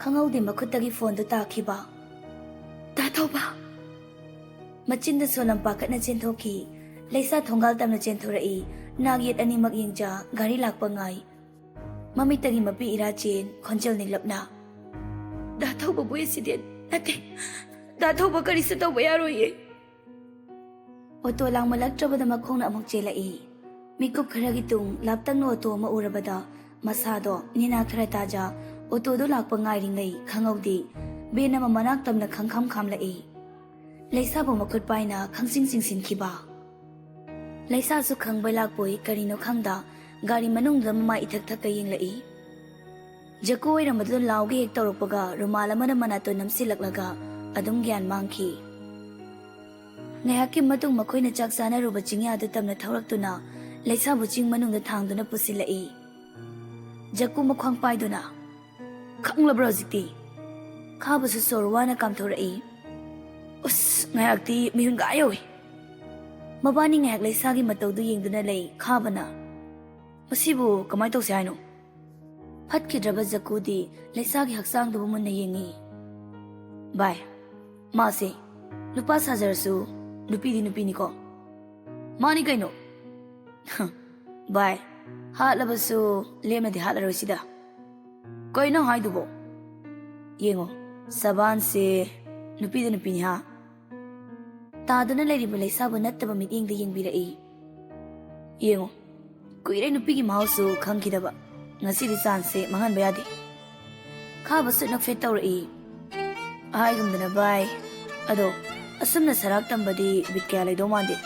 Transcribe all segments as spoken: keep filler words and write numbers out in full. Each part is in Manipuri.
ꯈꯪꯍꯧꯗꯦ ꯃꯈꯨꯠꯇꯒꯤ ꯐꯣꯟꯗꯨ ꯇꯥꯈꯤꯕ꯫ "ꯗꯥ ꯊꯧꯕ!" ꯃꯆꯤꯟꯗ ꯁꯣꯂꯝ ꯄꯥꯈꯠꯅ ꯆꯦꯟꯊꯣꯛꯈꯤ꯫ ꯂꯩꯁꯥ ꯊꯣꯡꯒꯥꯜ ꯇꯝꯅ ꯆꯦꯟꯊꯣꯔꯛꯏ꯫ ꯅꯥꯛ ꯌꯦꯠ ꯑꯅꯤꯃꯛ ꯌꯦꯡꯖ ꯒꯥꯔꯤ ꯂꯥꯛꯄ ꯉꯥꯏ꯫ ꯃꯃꯤꯠꯇꯒꯤ ꯃꯄꯤ ꯏꯔꯥ ꯆꯦꯟ, ꯈꯣꯟꯖꯦꯜ ꯅꯤꯛꯂꯞꯅ, "ꯗꯥ ꯊꯧꯕꯕꯨ ꯑꯦꯛꯁꯤꯗꯦꯟ ꯅꯠꯇꯦ꯫ ꯗꯥ ꯊꯧꯕ ꯀꯔꯤꯁꯨ ꯇꯧꯕ ꯌꯥꯔꯣꯏꯌꯦ꯫" ꯑꯣꯇꯣ ꯂꯥꯡꯃꯜꯂꯛꯇ꯭ꯔꯕꯗ ꯃꯈꯣꯡꯅ ꯑꯃꯨꯛ ꯆꯦꯜꯂꯛꯏ꯫ ꯃꯤꯀꯨꯞ ꯈꯔꯒꯤ ꯇꯨꯡ ꯂꯥꯞꯇꯛꯅ ꯑꯣꯇꯣ ꯑꯃ ꯎꯔꯕꯗ ꯃꯁꯥꯗꯣ ꯅꯦꯅꯥ ꯈꯔ ꯇꯥꯖ ꯑꯣꯇꯣꯗꯨ ꯂꯥꯛꯄ ꯉꯥꯏꯔꯤꯉꯩ ꯈꯪꯍꯧꯗꯦ ꯚꯦꯟ ꯑꯃ ꯃꯅꯥꯛ ꯇꯝꯅ ꯈꯪꯈꯝ ꯈꯥꯝꯂꯛꯏ꯫ ꯂꯩꯁꯥꯕꯨ ꯃꯈꯨꯠ ꯄꯥꯏꯅ ꯈꯪꯆꯤꯡ ꯆꯤꯡꯁꯤꯟꯈꯤꯕ꯫ ꯂꯩꯁꯥꯁꯨ ꯈꯪꯕꯣꯏ ꯂꯥꯛꯄꯣꯏ ꯀꯔꯤꯅꯣ ꯈꯪꯗ ꯒꯥꯔꯤ ꯃꯅꯨꯡꯗ ꯃꯃꯥꯏ ꯏꯊꯛ ꯊꯛꯀ ꯌꯦꯡꯂꯛꯏ꯫ ꯖꯀꯨ ꯑꯣꯏꯔꯝꯕꯗꯨꯗ ꯂꯥꯎꯒꯦ ꯍꯦꯛ ꯇꯧꯔꯛꯄꯒ ꯔꯨꯃꯥꯜ ꯑꯃꯅ ꯃꯅꯥꯇꯣꯟ ꯅꯝꯁꯤꯜꯂꯛꯂꯒ ꯑꯗꯨꯝ ꯒ꯭ꯌꯥꯟ ꯃꯥꯡꯈꯤ꯫ ꯉꯥꯏꯍꯥꯛꯀꯤ ꯃꯇꯨꯡ ꯃꯈꯣꯏꯅ ꯆꯥꯛ ꯆꯥꯅꯔꯨꯕ ꯆꯤꯡꯌꯥꯗꯨ ꯇꯝꯅ ꯊꯧꯔꯛꯇꯨꯅ ꯂꯩꯁꯥꯕꯨ ꯆꯤꯡ ꯃꯅꯨꯡꯗ ꯊꯥꯡꯗꯨꯅ ꯄꯨꯁꯤꯜꯂꯛꯏ꯫ ꯖꯀꯨ ꯃꯈ꯭ꯋꯥꯡ ꯄꯥꯏꯗꯨꯅ, "ꯈꯪꯂꯕ꯭ꯔꯥ ꯍꯧꯖꯤꯛꯇꯤ?" ꯈꯥꯕꯁꯨ ꯁꯣꯔ ꯋꯥꯅ ꯀꯥꯝꯊꯣꯔꯛꯏ꯫ "ꯎꯁ, ꯉꯥꯏꯍꯥꯛꯇꯤ ꯃꯤꯍꯨꯟ ꯀꯥ ꯌꯧꯏ꯫" ꯃꯕꯥꯅꯤ ꯉꯥꯏꯍꯥꯛ ꯂꯩꯁꯥꯒꯤ ꯃꯇꯧꯗꯨ ꯌꯦꯡꯗꯨꯅ ꯂꯩ꯫ ꯈꯥꯕꯅ, "ꯃꯁꯤꯕꯨ ꯀꯃꯥꯏꯅ ꯇꯧꯁꯦ ꯍꯥꯏꯅꯣ?" ꯐꯠꯈꯤꯗ꯭ꯔꯕ ꯖꯀꯨꯗꯤ ꯂꯩꯁꯥꯒꯤ ꯍꯛꯆꯥꯡꯗꯨꯕꯨ ꯃꯨꯟꯅ ꯌꯦꯡꯉꯤ꯫ "ꯚꯥꯏ, ꯃꯥꯁꯦ ꯅꯨꯄꯥ ꯁꯥꯖꯔꯁꯨ ꯅꯨꯄꯤꯗꯤ ꯅꯨꯄꯤꯅꯤꯀꯣ?" "ꯃꯥꯅꯤ ꯀꯩꯅꯣ꯫" "ꯚꯥꯏ, ꯍꯥꯠꯂꯕꯁꯨ ꯂꯦꯝꯅꯗꯤ ꯍꯥꯠꯂꯔꯣꯏ ꯁꯤꯗ꯫" "ꯀꯩꯅꯣ ꯅꯪ ꯍꯥꯏꯗꯨꯕꯣ?" "ꯌꯦꯡꯉꯣ, ꯁꯕꯥꯟꯁꯦ ꯅꯨꯄꯤꯗ ꯅꯨꯄꯤꯅꯤ ꯍꯥ?" ꯇꯥꯗꯨꯅ ꯂꯩꯔꯤꯕ ꯂꯩꯁꯥꯕꯨ ꯅꯠꯇꯕ ꯃꯤꯠꯌꯦꯡꯗ ꯌꯦꯡꯕꯤꯔꯛꯏ꯫ "ꯌꯦꯡꯉꯣ, ꯀꯨꯏꯔꯦ ꯅꯨꯄꯤꯒꯤ ꯃꯍꯥꯎꯁꯨ ꯈꯪꯈꯤꯗꯕ꯫ ꯉꯁꯤꯗꯤ ꯆꯥꯟꯁꯁꯦ ꯃꯥꯡꯍꯟꯕ ꯌꯥꯗꯦ꯫" ꯈꯥꯕꯁꯨ ꯅꯣꯛꯐꯦꯠ ꯇꯧꯔꯛꯏ꯫ "ꯍꯥꯏꯒꯨꯝꯗꯅ ꯚꯥꯏ, ꯑꯗꯣ ꯑꯁꯨꯝꯅ ꯁꯔꯥꯛ ꯇꯝꯕꯗꯤ ꯕꯤꯠ ꯀꯌꯥ ꯂꯩꯗꯧ ꯃꯥꯟꯗꯦ꯫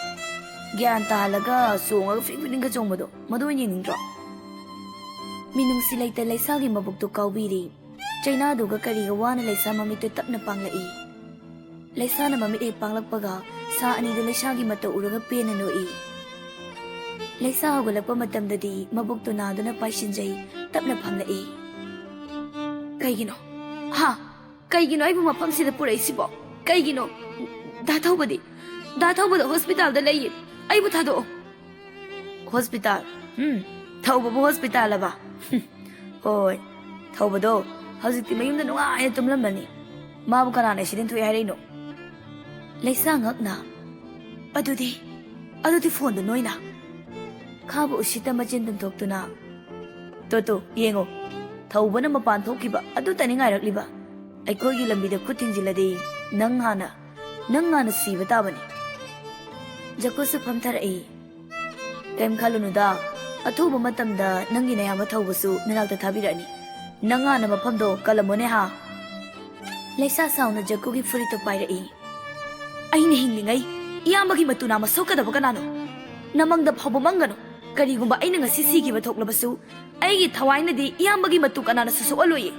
ꯒ꯭ꯌꯥꯟ ꯇꯥꯍꯜꯂꯒ ꯆꯣꯡꯉꯒ ꯐꯤꯡ ꯐꯤꯡꯒ ꯆꯣꯡꯕꯗꯣ, ꯃꯗꯨ ꯑꯣꯏꯅ ꯌꯦꯡꯅꯤꯡꯗ꯭ꯔꯣ?" ꯃꯤꯅꯨꯡꯁꯤ ꯂꯩꯇ ꯂꯩꯁꯥꯒꯤ ꯃꯕꯨꯛꯇꯨ ꯀꯥꯎꯕꯤꯔꯤ꯫ ꯆꯩꯅꯥꯗꯨꯒ ꯀꯔꯤꯒ ꯋꯥꯅ ꯂꯩꯁꯥ ꯃꯃꯤꯠꯇꯨ ꯇꯞꯅ ꯄꯥꯡꯂꯛꯏ꯫ ꯂꯩꯁꯥꯅ ꯃꯃꯤꯠ ꯍꯦꯛ ꯄꯥꯡꯂꯛꯄꯒ ꯁꯥ ꯑꯅꯤꯗꯨ ꯂꯩꯁꯥꯒꯤ ꯃꯇꯧ ꯎꯔꯒ ꯄꯦꯟꯅ ꯅꯣꯛꯏ꯫ ꯂꯩꯁꯥ ꯍꯧꯒꯠꯂꯛꯄ ꯃꯇꯝꯗꯗꯤ ꯃꯕꯨꯛꯇꯨ ꯅꯥꯗꯨꯅ ꯄꯥꯏꯁꯤꯟꯖꯩ, ꯇꯞꯅ ꯐꯝꯂꯛꯏ꯫ "ꯀꯩꯒꯤꯅꯣ? ꯍꯥ? ꯀꯩꯒꯤꯅꯣ ꯑꯩꯕꯨ ꯃꯐꯝꯁꯤꯗ ꯄꯨꯔꯛꯏꯁꯤꯕꯣ? ꯀꯩꯒꯤꯅꯣ? ꯗꯥ ꯊꯧꯕꯗꯤ? ꯗꯥ ꯊꯧꯕꯗꯣ ꯍꯣꯁꯄꯤꯇꯥꯜꯗ ꯂꯩꯌꯦ꯫ ꯑꯩꯕꯨ ꯊꯥꯗꯣꯛꯑꯣ꯫" "ꯍꯣꯁꯄꯤꯇꯥꯜ? ꯎꯝ, ꯊꯧꯕꯕꯨ ꯍꯣꯁꯄꯤꯇꯥꯜ ꯑꯕ?" "ꯍꯣꯏ, ꯊꯧꯕꯗꯣ ꯍꯧꯖꯤꯛꯇꯤ ꯃꯌꯨꯝꯗ ꯅꯨꯡꯉꯥꯏꯅ ꯇꯨꯝꯂꯝꯂꯅꯤ꯫ ꯃꯥꯕꯨ ꯀꯅꯥꯅ ꯑꯦꯛꯁꯤꯗꯦꯟ ꯊꯣꯛꯑꯦ ꯍꯥꯏꯔꯛꯏꯅꯣ? ꯂꯩꯁꯥ ꯉꯛꯅ, "ꯑꯗꯨꯗꯤ, ꯑꯗꯨꯗꯤ ꯐꯣꯟꯗꯣ ꯅꯣꯏꯅ?" ꯈꯥꯕ ꯎꯁꯤꯠꯇ ꯃꯆꯤꯟ ꯇꯨꯝꯊꯣꯛꯇꯨꯅ, "ꯇꯣ ꯇꯣ, ꯌꯦꯡꯉꯣ, ꯊꯧꯕꯅ ꯃꯄꯥꯟ ꯊꯣꯛꯈꯤꯕ ꯑꯗꯨꯇꯅꯤ ꯉꯥꯏꯔꯛꯂꯤꯕ꯫ ꯑꯩꯈꯣꯏꯒꯤ ꯂꯝꯕꯤꯗ ꯈꯨꯠ ꯊꯤꯡꯖꯤꯜꯂꯗꯤ ꯅꯪ ꯍꯥꯟꯅ, ꯅꯪ ꯍꯥꯟꯅ ꯁꯤꯕ ꯇꯥꯕꯅꯤ꯫" ꯖꯀꯨꯁꯨ ꯐꯝꯊꯔꯛꯏ꯫ "ꯀꯩꯝ ꯈꯜꯂꯨꯅꯨꯗ, ꯑꯊꯨꯕ ꯃꯇꯝꯗ ꯅꯪꯒꯤ ꯅꯌꯥꯝꯕ ꯊꯧꯕꯁꯨ ꯅꯅꯥꯛꯇ ꯊꯥꯕꯤꯔꯛꯑꯅꯤ꯫ ꯅꯪ ꯍꯥꯟꯅ ꯃꯐꯝꯗꯣ ꯀꯜꯂꯝꯃꯣꯅꯦ ꯍꯥ?" ꯂꯩꯁꯥ ꯁꯥꯎꯅ ꯖꯀꯨꯒꯤ ꯐꯨꯔꯤꯠꯇꯨ ꯄꯥꯏꯔꯛꯏ꯫ "ꯑꯩꯅ ꯍꯤꯡꯂꯤꯉꯩ ꯏꯌꯥꯝꯕꯒꯤ ꯃꯇꯨ ꯅꯥꯝꯃ ꯁꯣꯛꯀꯗꯕ ꯀꯅꯥꯅꯣ? ꯅꯃꯪꯗ ꯐꯥꯎꯕ ꯃꯪꯒꯅꯨ꯫ ꯀꯔꯤꯒꯨꯝꯕ ꯑꯩꯅ ꯉꯁꯤ ꯁꯤꯈꯤꯕ ꯊꯣꯛꯂꯕꯁꯨ, ꯑꯩꯒꯤ ꯊꯋꯥꯏꯅꯗꯤ ꯏꯌꯥꯝꯕꯒꯤ ꯃꯇꯨ ꯀꯅꯥꯅꯁꯨ ꯁꯣꯛꯍꯜꯂꯣꯏꯌꯦ꯫"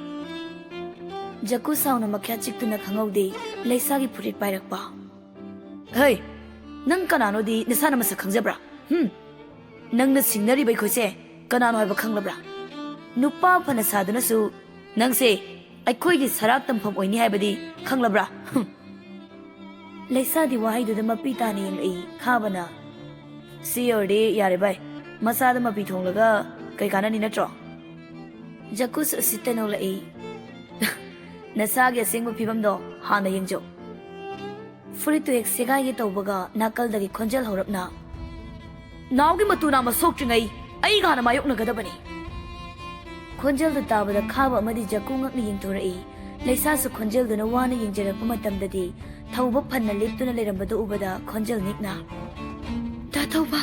ꯖꯀꯨ ꯁꯥꯎꯅ ꯃꯈ꯭ꯌꯥ ꯆꯤꯛꯇꯨꯅ ꯈꯪꯍꯧꯗꯦ ꯂꯩꯁꯥꯒꯤ ꯐꯨꯔꯤꯠ ꯄꯥꯏꯔꯛꯄ꯫ "ꯍꯩ, ꯅꯪ ꯀꯅꯥꯅꯣꯗꯤ ꯅꯁꯥꯅ ꯃꯁꯛ ꯈꯪꯖꯕ꯭ꯔꯥ? ꯍꯨꯝ? ꯅꯪꯅ ꯁꯤꯡꯅꯔꯤꯕ ꯑꯩꯈꯣꯏꯁꯦ ꯀꯅꯥꯅꯣ ꯍꯥꯏꯕ ꯈꯪꯂꯕ꯭ꯔꯥ? ꯅꯨꯄꯥ ꯐꯅ ꯁꯥꯗꯨꯅꯁꯨ ꯅꯪꯁꯦ ꯑꯩꯈꯣꯏꯒꯤ ꯁꯔꯥꯛ ꯇꯝꯐꯝ ꯑꯣꯏꯅꯤ ꯍꯥꯏꯕꯗꯤ ꯈꯪꯂꯕ꯭ꯔꯥ?" ꯍꯨꯝ꯫ ꯂꯩꯁꯥꯗꯤ ꯋꯥꯍꯩꯗꯨꯗ ꯃꯄꯤ ꯇꯥꯅ ꯌꯦꯡꯂꯛꯏ꯫ ꯈꯥꯕꯅ, "ꯁꯤ ꯌꯧꯔꯗꯤ ꯌꯥꯔꯦ ꯚꯥꯏ, ꯃꯆꯥꯗ ꯃꯄꯤ ꯊꯣꯡꯂꯒ ꯀꯩ ꯀꯥꯟꯅꯅꯤ, ꯅꯠꯇ꯭ꯔꯣ?" ꯖꯀꯨꯁ ꯎꯁꯤꯠꯇ ꯅꯣꯛꯂꯛꯏ꯫ "ꯅꯁꯥꯒꯤ ꯑꯁꯦꯡꯕ ꯐꯤꯕꯝꯗꯣ ꯍꯥꯟꯅ ꯌꯦꯡꯖꯧ꯫" ꯐꯨꯔꯤꯠꯇꯨ ꯍꯦꯛ ꯁꯦꯒꯥꯏꯒꯦ ꯇꯧꯕꯒ ꯅꯥꯀꯜꯗꯒꯤ ꯈꯣꯟꯖꯦꯜ ꯍꯧꯔꯞꯅ, "ꯅꯥꯎꯒꯤ ꯃꯇꯨ ꯅꯥꯝꯃ ꯁꯣꯛꯇ꯭ꯔꯤꯉꯩ ꯑꯩꯒ ꯍꯥꯟꯅ ꯃꯥꯌꯣꯛꯅꯒꯗꯕꯅꯤ꯫" ꯈꯣꯟꯖꯦꯜꯗꯨ ꯇꯥꯕꯗ ꯈꯥꯕ ꯑꯃꯗꯤ ꯖꯀꯨ ꯉꯛꯅ ꯌꯦꯡꯊꯣꯔꯛꯏ꯫ ꯂꯩꯁꯥꯁꯨ ꯈꯣꯟꯖꯦꯜꯗꯨꯅ ꯋꯥꯅ ꯌꯦꯡꯖꯔꯛꯄ ꯃꯇꯝꯗꯗꯤ ꯊꯧꯕ ꯐꯟꯅ ꯂꯦꯞꯇꯨꯅ ꯂꯩꯔꯝꯕꯗꯨ ꯎꯕꯗ ꯈꯣꯟꯖꯦꯜ ꯅꯤꯛꯅ, "ꯗꯥ ꯊꯧꯕ!"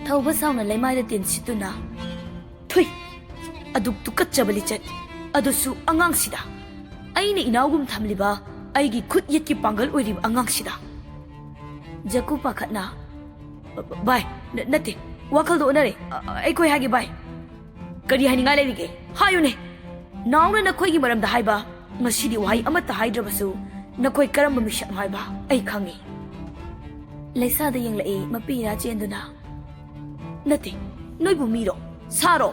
ꯊꯧꯕ ꯁꯥꯎꯅ ꯂꯩꯃꯥꯏꯗ ꯇꯤꯟ ꯁꯤꯠꯇꯨꯅ, "ꯊꯨꯏ! ꯑꯗꯨꯛ ꯇꯨꯀꯠꯆꯕ ꯂꯤꯆꯠ! ꯑꯗꯨꯁꯨ ꯑꯉꯥꯡꯁꯤꯗ! ꯑꯩꯅ ꯏꯅꯥꯎꯒꯨꯝ ꯊꯝꯂꯤꯕ ꯑꯩꯒꯤ ꯈꯨꯠ ꯌꯦꯠꯀꯤ ꯄꯥꯡꯒꯜ ꯑꯣꯏꯔꯤꯕ ꯑꯉꯥꯡꯁꯤꯗ!" ꯖꯀꯨ ꯄꯥꯈꯠꯅ, "ꯚꯥꯏ, ꯅ-, ꯅꯠꯇꯦ, ꯋꯥꯈꯜꯗꯣ ꯑꯣꯟꯅꯔꯦ꯫ ꯑ-, ꯑ-, ꯑꯩꯈꯣꯏ ꯍꯥꯏꯒꯦ ꯚꯥꯏ꯫ ꯀꯔꯤ ꯍꯥꯏꯅꯤꯡꯉꯥꯏ ꯂꯩꯔꯤꯒꯦ? ꯍꯥꯏꯌꯨꯅꯦ! ꯅꯥꯎꯅ ꯅꯈꯣꯏꯒꯤ ꯃꯔꯝꯗ ꯍꯥꯏꯕ ꯉꯁꯤꯗꯤ ꯋꯥꯍꯩ ꯑꯃꯠꯇ ꯍꯥꯏꯗ꯭ꯔꯕꯁꯨ ꯅꯈꯣꯏ ꯀꯔꯝꯕ ꯃꯤꯁꯛꯅꯣ ꯍꯥꯏꯕ ꯑꯩ ꯈꯪꯉꯤ꯫" ꯂꯩꯁꯥꯗ ꯌꯦꯡꯂꯛꯏ ꯃꯄꯤ ꯏꯔꯥ ꯆꯦꯟꯗꯨꯅ, "ꯅꯠꯇꯦ, ꯅꯣꯏꯕꯨ ꯃꯤꯔꯣ? ꯁꯥꯔꯣ?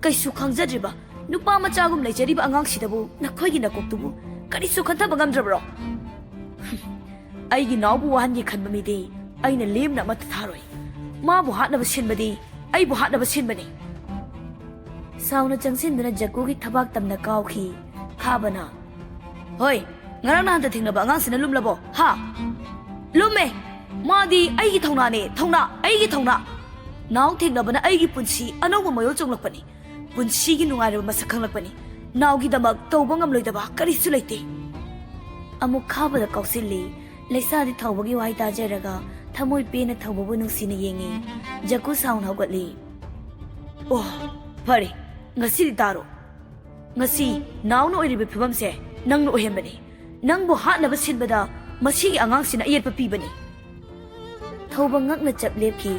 ꯀꯩꯁꯨ ꯈꯪꯖꯗ꯭ꯔꯤꯕ ꯅꯨꯄꯥ ꯃꯆꯥꯒꯨꯝ ꯂꯩꯖꯔꯤꯕ ꯑꯉꯥꯡꯁꯤꯗꯕꯨ ꯅꯈꯣꯏꯒꯤ ꯅꯀꯣꯛꯇꯨꯕꯨ ꯀꯔꯤꯁꯨ ꯈꯟꯊꯕ ꯉꯝꯗ꯭ꯔꯕ꯭ꯔꯣ? ꯑꯩꯒꯤ ꯅꯥꯎꯕꯨ ꯋꯥꯍꯟꯒꯦ ꯈꯟꯕ ꯃꯤꯗꯤ ꯑꯩꯅ ꯂꯦꯝꯅ ꯑꯃꯠꯇ ꯊꯥꯔꯣꯏ꯫ ꯃꯥꯕꯨ ꯍꯥꯠꯅꯕ ꯁꯤꯟꯕꯗꯤ ꯑꯩꯕꯨ ꯍꯥꯠꯅꯕ ꯁꯤꯟꯕꯅꯤ꯫" ꯁꯥꯎꯅ ꯆꯪꯁꯤꯟꯗꯨꯅ ꯖꯛꯀꯨꯒꯤ ꯊꯕꯥꯛ ꯇꯝꯅ ꯀꯥꯎꯈꯤ꯫ ꯈꯥꯕꯅ, "ꯍꯣꯏ, ꯉꯔꯥꯡ ꯅꯍꯥꯟꯇ ꯊꯦꯡꯅꯕ ꯑꯉꯥꯡꯁꯤꯅ ꯂꯨꯝꯂꯕꯣ? ꯍꯥ? ꯂꯨꯝꯃꯦ! ꯃꯥꯗꯤ ꯑꯩꯒꯤ ꯊꯧꯅꯥꯅꯦ, ꯊꯧꯅꯥ, ꯑꯩꯒꯤ ꯊꯧꯅꯥ! ꯅꯥꯎ ꯊꯦꯡꯅꯕꯅ ꯑꯩꯒꯤ ꯄꯨꯟꯁꯤ ꯑꯅꯧꯕ ꯃꯌꯣꯜ ꯆꯣꯡꯂꯛꯄꯅꯤ꯫ ꯄꯨꯟꯁꯤꯒꯤ ꯅꯨꯡꯉꯥꯏꯔꯕ ꯃꯁꯛ ꯈꯪꯂꯛꯄꯅꯤ꯫ ꯅꯥꯎꯒꯤꯗꯃꯛ ꯇꯧꯕ ꯉꯝꯂꯣꯏꯗꯕ ꯀꯔꯤꯁꯨ ꯂꯩꯇꯦ꯫" ꯑꯃꯨꯛ ꯈꯥꯕꯗ ꯀꯥꯎꯁꯤꯜꯂꯤ꯫ ꯂꯩꯁꯥꯗꯤ ꯊꯧꯕꯒꯤ ꯋꯥꯍꯩ ꯇꯥꯖꯔꯒ ꯊꯃꯣꯏ ꯄꯦꯟꯅ ꯊꯧꯕꯕꯨ ꯅꯨꯡꯁꯤꯅ ꯌꯦꯡꯉꯤ꯫ ꯖꯛꯀꯨ ꯁꯥꯎꯅ ꯍꯧꯒꯠꯂꯤ꯫ "ꯑꯣ, ꯐꯔꯦ, ꯉꯁꯤꯗꯤ ꯇꯥꯔꯣ꯫ ꯉꯁꯤ ꯅꯥꯎꯅ ꯑꯣꯏꯔꯤꯕ ꯐꯤꯕꯝꯁꯦ ꯅꯪꯅ ꯑꯣꯏꯍꯟꯕꯅꯤ꯫ ꯅꯪꯕꯨ ꯍꯥꯠꯅꯕ ꯁꯤꯟꯕꯗ ꯃꯁꯤꯒꯤ ꯑꯉꯥꯡꯁꯤꯅ ꯑꯌꯦꯠꯄ ꯄꯤꯕꯅꯤ꯫" ꯊꯧꯕ ꯉꯛꯅ ꯆꯞ ꯂꯦꯞꯈꯤ꯫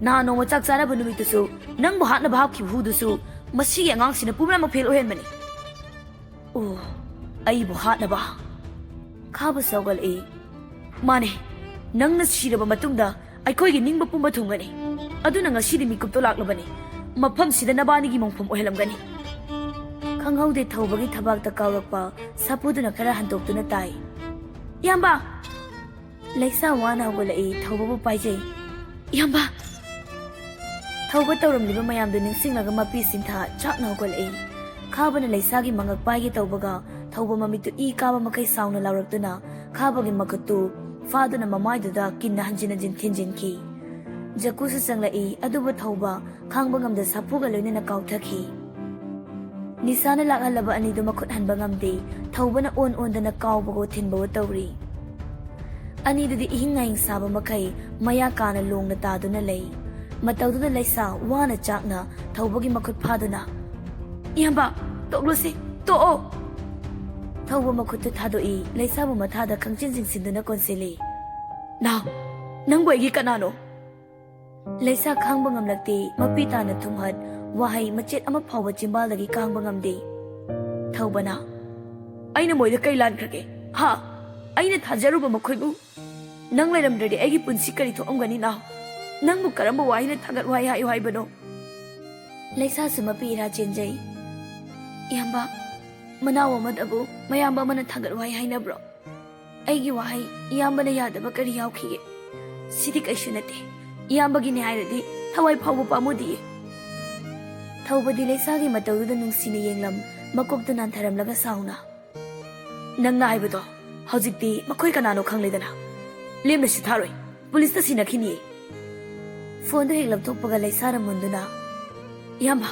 "ꯅꯍꯥꯟ ꯅꯣꯡꯃ ꯆꯥꯛ ꯆꯥꯅꯕ ꯅꯨꯃꯤꯠꯇꯨꯁꯨ ꯅꯪꯕꯨ ꯍꯥꯠꯅꯕ ꯍꯥꯞꯈꯤꯕ ꯍꯨꯗꯨꯁꯨ ꯃꯁꯤꯒꯤ ꯑꯉꯥꯡꯁꯤꯅ ꯄꯨꯝꯅꯃꯛ ꯐꯦꯜ ꯑꯣꯏꯍꯟꯕꯅꯤ꯫" "ꯑꯣ, ꯑꯩꯕꯨ ꯍꯥꯠꯅꯕ?" ꯈꯥꯕ ꯁꯧꯒꯠꯂꯛꯏ꯫ "ꯃꯥꯅꯦ, ꯅꯪꯅ ꯁꯤꯔꯕ ꯃꯇꯨꯡꯗ ꯑꯩꯈꯣꯏꯒꯤ ꯅꯤꯡꯕ ꯄꯨꯝꯕ ꯊꯨꯡꯒꯅꯤ꯫ ꯑꯗꯨꯅ ꯉꯁꯤꯗꯤ ꯃꯤꯀꯨꯞꯇꯣ ꯂꯥꯛꯂꯕꯅꯤ꯫ ꯃꯐꯝꯁꯤꯗ ꯅꯕꯥꯅꯤꯒꯤ ꯃꯣꯡꯐꯝ ꯑꯣꯏꯍꯜꯂꯝꯒꯅꯤ꯫" ꯈꯪꯍꯧꯗꯦ ꯊꯧꯕꯒꯤ ꯊꯕꯥꯛꯇ ꯀꯥꯎꯔꯛꯄ ꯁꯥꯐꯨꯗꯨꯅ ꯈꯔ ꯍꯟꯗꯣꯛꯇꯨꯅ ꯇꯥꯏ꯫ "ꯏꯌꯥꯝꯕ!" ꯂꯩꯁꯥ ꯋꯥꯅ ꯍꯧꯒꯠꯂꯛꯏ, ꯊꯧꯕꯕꯨ ꯄꯥꯏꯖꯩ꯫ "ꯏꯌꯥꯝꯕ!" ꯊꯧꯕ ꯇꯧꯔꯝꯂꯤꯕ ꯃꯌꯥꯝꯗꯨ ꯅꯤꯡꯁꯤꯡꯂꯒ ꯃꯄꯤ ꯁꯤꯟꯊꯥ ꯆꯥꯛꯅ ꯍꯧꯒꯠꯂꯛꯏ꯫ ꯈꯥꯕꯅ ꯂꯩꯁꯥꯒꯤ ꯃꯉꯛ ꯄꯥꯏꯒꯦ ꯇꯧꯕꯒ ꯊꯧꯕ ꯃꯃꯤꯠꯇꯨ ꯏ ꯀꯥꯕ ꯃꯈꯩ ꯁꯥꯎꯅ ꯂꯥꯎꯔꯛꯇꯨꯅ ꯈꯥꯕꯒꯤ ꯃꯈꯨꯠꯇꯨ ꯐꯥꯗꯨꯅ ꯃꯃꯥꯏꯗꯨꯗ ꯀꯤꯟꯅ ꯍꯟꯖꯤꯟ ꯍꯟꯖꯤꯟ ꯊꯤꯟꯖꯤꯟꯈꯤ꯫ ꯖꯛꯀꯨꯁꯨ ꯆꯪꯂꯛꯏ, ꯑꯗꯨꯕꯨ ꯊꯧꯕ ꯈꯥꯡꯕ ꯉꯝꯗ ꯁꯥꯐꯨꯒ ꯂꯣꯏꯅꯅ ꯀꯥꯎꯊꯈꯤ꯫ ꯅꯤꯁꯥꯅ ꯂꯥꯛꯍꯜꯂꯕ ꯑꯅꯤꯗꯨ ꯃꯈꯨꯠ ꯍꯟꯕ ꯉꯝꯗꯦ꯫ ꯊꯧꯕꯅ ꯑꯣꯟ ꯑꯣꯟꯗꯅ ꯀꯥꯎꯕꯒꯣ ꯊꯤꯟꯕꯒꯣ ꯇꯧꯔꯤ꯫ ꯑꯅꯤꯗꯨꯗꯤ ꯏꯍꯤꯡ ꯅꯥꯍꯤꯡ ꯁꯥꯕ ꯃꯈꯩ ꯃꯌꯥ ꯀꯥꯅ ꯂꯣꯡꯅ ꯇꯥꯗꯨꯅ ꯂꯩ꯫ ꯃꯇꯧꯗꯨꯗ ꯂꯩꯁꯥ ꯋꯥꯅ ꯆꯥꯛꯅ ꯊꯧꯕꯒꯤ ꯃꯈꯨꯠ ꯐꯥꯗꯨꯅ, "ꯏꯌꯥꯝꯕ, ꯇꯣꯛꯂꯨꯁꯤ, ꯇꯣꯛꯑꯣ!" ꯊꯧꯕ ꯃꯈꯨꯠꯇꯨ ꯊꯥꯗꯣꯛꯏ, ꯂꯩꯁꯥꯕꯨ ꯃꯊꯥꯗ ꯈꯪꯆꯤꯟ ꯆꯤꯡꯁꯤꯟꯗꯨꯅ ꯀꯣꯟꯁꯤꯜꯂꯤ꯫ "ꯅꯥꯎ, ꯅꯪꯕꯨ ꯑꯩꯒꯤ ꯀꯅꯥꯅꯣ?" ꯂꯩꯁꯥ ꯈꯥꯡꯕ ꯉꯝꯂꯛꯇꯦ, ꯃꯄꯤ ꯇꯥꯅ ꯊꯨꯝꯍꯠ, ꯋꯥꯍꯩ ꯃꯆꯦꯠ ꯑꯃ ꯐꯥꯎꯕ ꯆꯤꯝꯕꯥꯜꯗꯒꯤ ꯀꯥꯡꯕ ꯉꯝꯗꯦ꯫ ꯊꯧꯕꯅ, "ꯑꯩꯅ ꯃꯣꯏꯗ ꯀꯩ ꯂꯥꯟꯈ꯭ꯔꯒꯦ? ꯍꯥ? ꯑꯩꯅ ꯊꯥꯖꯔꯨꯕ ꯃꯈꯣꯏꯕꯨ? ꯅꯪ ꯂꯩꯔꯝꯗ꯭ꯔꯗꯤ ꯑꯩꯒꯤ ꯄꯨꯟꯁꯤ ꯀꯔꯤ ꯊꯣꯛꯑꯝꯒꯅꯤ, ꯅꯥꯎ? ꯅꯪꯕꯨ ꯀꯔꯝꯕ ꯋꯥꯍꯩꯅ ꯊꯥꯒꯠ ꯋꯥꯍꯩ ꯍꯥꯏꯌꯨ ꯍꯥꯏꯕꯅꯣ?" ꯂꯩꯁꯥꯁꯨ ꯃꯄꯤ ꯏꯔꯥ ꯆꯦꯟꯖꯩ꯫ "ꯏꯌꯥꯝꯕ, ꯃꯅꯥꯎ ꯑꯃꯗꯕꯨ ꯃꯌꯥꯝꯕ ꯑꯃꯅ ꯊꯥꯒꯠ ꯋꯥꯍꯩ ꯍꯥꯏꯅꯕ꯭ꯔꯣ? ꯑꯩꯒꯤ ꯋꯥꯍꯩ ꯏꯌꯥꯝꯕꯅ ꯌꯥꯗꯕ ꯀꯔꯤ ꯌꯥꯎꯈꯤꯒꯦ? ꯁꯤꯗꯤ ꯀꯩꯁꯨ ꯅꯠꯇꯦ꯫ ꯏꯌꯥꯝꯕꯒꯤꯅꯦ ꯍꯥꯏꯔꯗꯤ ꯊꯋꯥꯏ ꯐꯥꯎꯕ ꯄꯥꯝꯃꯨꯗꯤꯌꯦ꯫" ꯊꯧꯕꯗꯤ ꯂꯩꯁꯥꯒꯤ ꯃꯇꯧꯗꯨꯗ ꯅꯨꯡꯁꯤꯅ ꯌꯦꯡꯂꯝ, ꯃꯀꯣꯛꯇꯨ ꯅꯥꯟꯊꯔꯝꯂꯒ ꯁꯥꯎꯅ, "ꯅꯪꯅ ꯍꯥꯏꯕꯗꯣ ꯍꯧꯖꯤꯛꯇꯤ ꯃꯈꯣꯏ ꯀꯅꯥꯅꯣ ꯈꯪꯂꯦꯗꯅ꯫ ꯂꯦꯝꯅ ꯁꯤꯊꯥꯔꯣꯏ, ꯄꯨꯂꯤꯁꯇ ꯁꯤꯟꯅꯈꯤꯅꯤꯌꯦ꯫" ꯐꯣꯟꯗꯨ ꯍꯦꯛ ꯂꯧꯊꯣꯛꯄꯒ ꯂꯩꯁꯥꯔ ꯃꯨꯟꯗꯨꯅ, "ꯏꯌꯥꯝꯕ,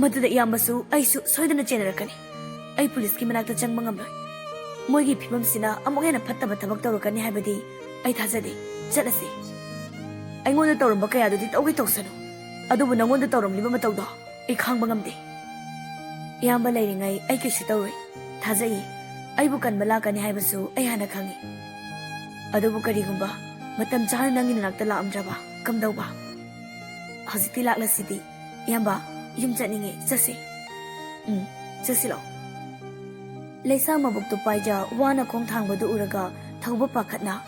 ꯃꯗꯨꯗ ꯏꯌꯥꯝꯕꯁꯨ ꯑꯩꯁꯨ ꯁꯣꯏꯗꯅ ꯆꯦꯟꯅꯔꯛꯀꯅꯤ꯫ ꯑꯩ ꯄꯨꯂꯤꯁꯀꯤ ꯃꯅꯥꯛꯇ ꯆꯪꯕ ꯉꯝꯂꯣꯏ꯫ ꯃꯣꯏꯒꯤ ꯐꯤꯕꯝꯁꯤꯅ ꯑꯃꯨꯛ ꯍꯦꯟꯅ ꯐꯠꯇꯕ ꯊꯕꯛ ꯇꯧꯔꯛꯀꯅꯤ ꯍꯥꯏꯕꯗꯤ ꯑꯩ ꯊꯥꯖꯗꯦ꯫ ꯆꯠꯂꯁꯤ꯫ ꯑꯩꯉꯣꯟꯗ ꯇꯧꯔꯝꯕ ꯀꯌꯥꯗꯨꯗꯤ ꯇꯧꯒꯦ ꯇꯧꯁꯅꯨ, ꯑꯗꯨꯕꯨ ꯅꯉꯣꯟꯗ ꯇꯧꯔꯝꯂꯤꯕ ꯃꯇꯧꯗꯣ ꯑꯩ ꯈꯥꯡꯕ ꯉꯝꯗꯦ꯫ ꯏꯌꯥꯝꯕ ꯂꯩꯔꯤꯉꯩ ꯑꯩ ꯀꯩꯁꯨ ꯇꯧꯔꯣꯏ꯫ ꯊꯥꯖꯩꯌꯦ, ꯑꯩꯕꯨ ꯀꯟꯕ ꯂꯥꯛꯀꯅꯤ ꯍꯥꯏꯕꯁꯨ ꯑꯩ ꯍꯥꯟꯅ ꯈꯪꯏ꯫ ꯑꯗꯨꯕꯨ ꯀꯔꯤꯒꯨꯝꯕ ꯃꯇꯝ ꯆꯥꯅ ꯅꯪꯒꯤ ꯅꯅꯥꯛꯇ ꯂꯥꯛꯑꯝꯗ꯭ꯔꯕ ꯀꯝꯗꯧꯕ? ꯍꯧꯖꯤꯛꯇꯤ ꯂꯥꯛꯂꯁꯤꯗꯤ꯫ ꯏꯌꯥꯝꯕ, ꯌꯨꯝ ꯆꯠꯅꯤꯡꯉꯦ, ꯆꯠꯁꯤ꯫" "ꯎꯝ, ꯆꯠꯁꯤ ꯂꯥꯛꯑꯣ꯫" ꯂꯩꯁꯥ ꯃꯕꯨꯛꯇꯨ ꯄꯥꯏꯖ ꯋꯥꯅ ꯈꯣꯡ ꯊꯥꯡꯕꯗꯨ ꯎꯔꯒ ꯊꯧꯕ ꯄꯥꯈꯠꯅ,